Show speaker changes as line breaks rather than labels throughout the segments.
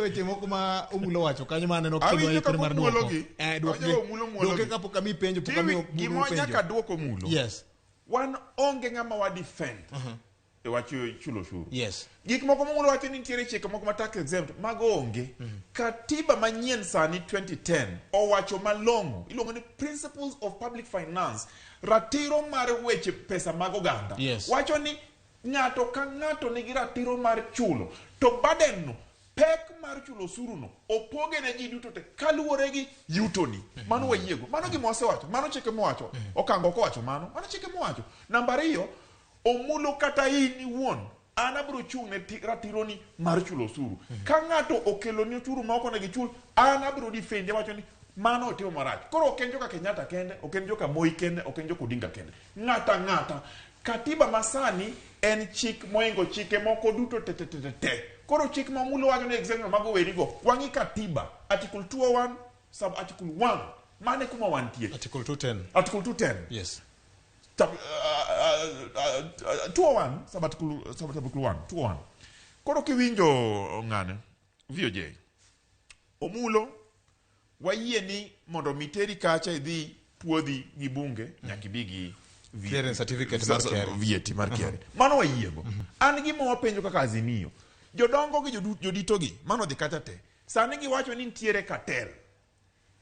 weche moko ma Omulo wacho kanyo ma aneno kidwa
Awinjo
ikore
kaka
mar dwoko.
omuologi.
Eh, dwokgi.
Awinjo ka Omulo muologi.
Dwoke kapok ami penjo, pok
Tiwi,
amiyo Omulo
gima
penjo.
nyaka duok Omulo.
Yes.
Wan onge ng'ama wa defend e wach chulo osuru.
Yes.
Gik moko mong'ulo wacho ni nitiere chike moko ma tax exempt mago onge. Katiba manyien sani 2010 owacho malong'o iluongo ni principles of public finance ratiro mar weche pesa mag oganda.
Yes.
Wacho ni ng'ato ka ng'ato nigi ratiro mar chulo to burden no pek mar chulo osuru no opoge ne ji duto te kaluwore gi yutoni. Mano wayiego. Mano gima wasewacho. Mano chike mowacho. Okango ok owacho mano. Mano chike mowacho. Namba ariyo, Omulo kata in iwuon, an abiro chung' ne ratironi mar chulo osuru. Ka ng'ato okeloni osuru ma ok onego ichul, an abiro defend awacho ni mano otimo marach. Koro ok en joka Kenyatta kende, ok en joka Moi kende, ok en joka Odinga kende. Ng'ato ang'ata. Katiba masani en chik moingo chike moko duto te te te te te. Koro chik ma Omulo wacho ni exemption mago werigo, wang'i katiba, Article 201 sub Article 1. Mano e kuma wantie.
Article 210.
Article 210.
Yes.
201 sub article sub article 1 201 koro kiwinjo ng'ane VOJ Omulo wayie ni mondo mi teri kacha idhi puodhi gi bunge nyaka ibi gi
Clearance certificate mar KRA.
VAT mar KRA mano wayiego an gima wapenjo kaka Azimio jodongo gi jodito gi mano dhi kacha te sani giwacho ni nitiere cartel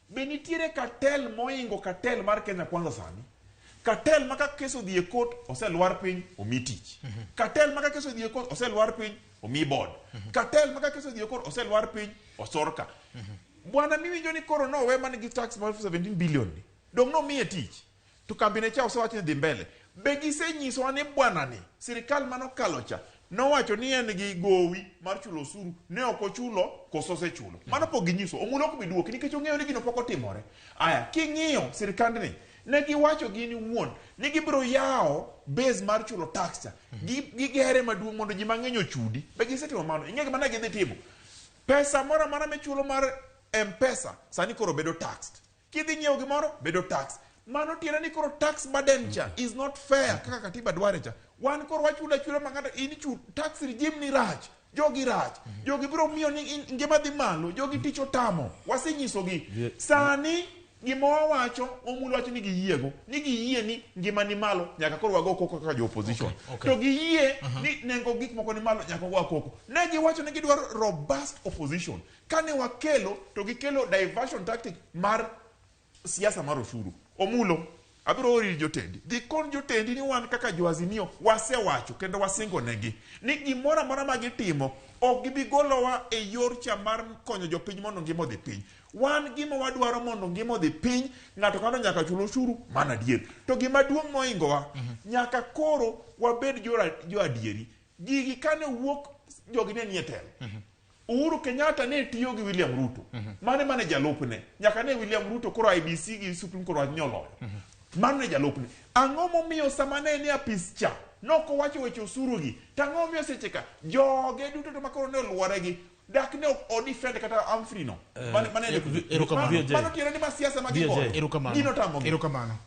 Be nitiere cartel moingo cartel mar Kenya Kwanza sani? Cartel ma ka kes odhi e court oselwar piny omi tich. Cartel ma ka kes odhi e court oselwar piny omi board. Cartel ma ka kes odhi e court oselwar piny osor ka. Bwana miwinjo ni koro nowe man gi tax mar 17 billion ni. Dong nomiye tich. To kambine cha osewach ni dhi mbele. Be gisenyisowa ni bwanani, sirkal mane okalo cha, nowacho ni en gi gowi mar chulo osuru, ne ok ochulo koso osechulo? Mano pok ginyiso. Omulo ok bi duoki nikech ong'eyo ni gino pok otimore. Aya, king'iyo sirkandni, ne giwacho gin wuon ni gibiro yawo base mar chulo tax cha. Gigere maduong' mondo ji mang'eny ochudi. Be gisetimo mano? Ing'e gima ne gidhi timo? Pesa moro amora michulo mar M-Pesa sani koro bedo taxed. Kidhi nyiewo gimoro bedo tax. Mano tiende ni koro tax burden cha is not fair kaka katiba dware cha. Wan koro wachulo achula ma ng'ato in ichul tax regime ni rach. Jogi rach. Jogi biro miyo ni ngima dhi malo. Jogi tich otamo. Wasenyisogi. Sani gima wawacho Omulo wacho ni giyiego. Ni giyie ni ngima ni malo nyaka koro wago koko kaka jo opposition.
Okay.
To giyie ni nengo gik moko ni malo nyaka wago koko. Ne giwacho ni gidwaro robust opposition. Kane wakelo to gikelo diversion tactic mar siasa mar oshuru. Omulo, abiro ori ir jotendi. Dhi kon jotendi ni wan kaka jo Azimio wasewacho kendo wasingo negi ni gimoro amora ma gitimo ok gibi golowa e yor cha mar konyo jopiny mondo ngima odhi piny. Wan gima wadwaro mondo ngima odhi piny, ng'ato ka ng'ato nyaka chul oshuru, mano adier. To gima duong' mohingowa, nyaka koro wabed jo adieri. Gigi kane wuok jogi ne nie telo. Uhuru Kenyatta ne tiyo gi William Ruto. Mane mane jalupne. Nyaka ne William Ruto koro IEBC gi Supreme Court wach ni oloyo. Mano ne jalupne. Ang'o momiyo sama ne en e apis cha nok owacho weche osuru gi? To ang'o momiyo seche ka joge duto to makoro ne oluore gi dak ne ok o defend kata Humphrey no. Mane mane
Erokamano.
Mano tiende ni ma siasa ma
VJ.
gigoyo.
Erokamano.
Gino tamogi.
Erokamano.